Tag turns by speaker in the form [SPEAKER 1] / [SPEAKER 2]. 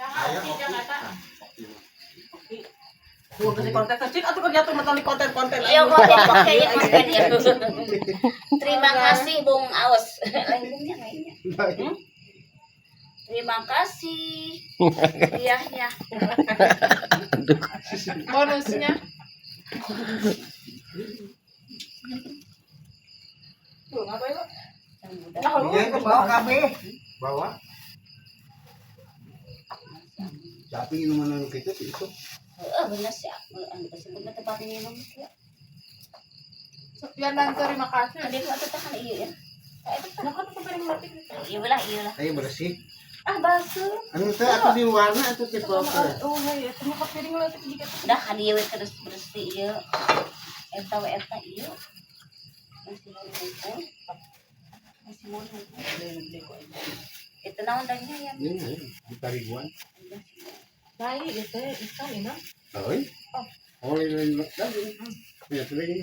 [SPEAKER 1] Ayo, Jakarta.
[SPEAKER 2] Tuh kasih konten kecil atau kerja tuh mental konten-konten.
[SPEAKER 3] Iya, konten kayaknya konten ya. Terima kasih, Bung Aus. Lainnya lainnya. Terima kasih. Hadiahnya.
[SPEAKER 1] Bonusnya.
[SPEAKER 2] Tuh, ngapain lo?
[SPEAKER 3] Yang muda.
[SPEAKER 2] Nah, lu
[SPEAKER 4] Iya, ke bawah KB. Bawah. Tapi minuman anu gitu sih itu.
[SPEAKER 3] Heeh, bener sih. Anu kesebutnya tempat minum sih.
[SPEAKER 1] Sekian dan terima kasih.
[SPEAKER 3] Ada itu atau tahan iya ya.
[SPEAKER 2] Nah, kan aku piring mati.
[SPEAKER 3] Iya lah, iya lah.
[SPEAKER 4] Ayo bersih.
[SPEAKER 3] Ah, basuh.
[SPEAKER 4] Anu teh atuh di warna atuh tipe apa?
[SPEAKER 2] Oh, iya, temu ke piring lo jika
[SPEAKER 3] Dah hadiah we terus bersih ieu. Eta we eta ieu. Masih mau ngumpul. Masih mau ngumpul. Itu naon dagingnya ya?
[SPEAKER 4] Ini di ribuan.
[SPEAKER 2] Baik, gitu ikan ini.
[SPEAKER 4] Oi. Oh, ini daging. Ya, sudah ini.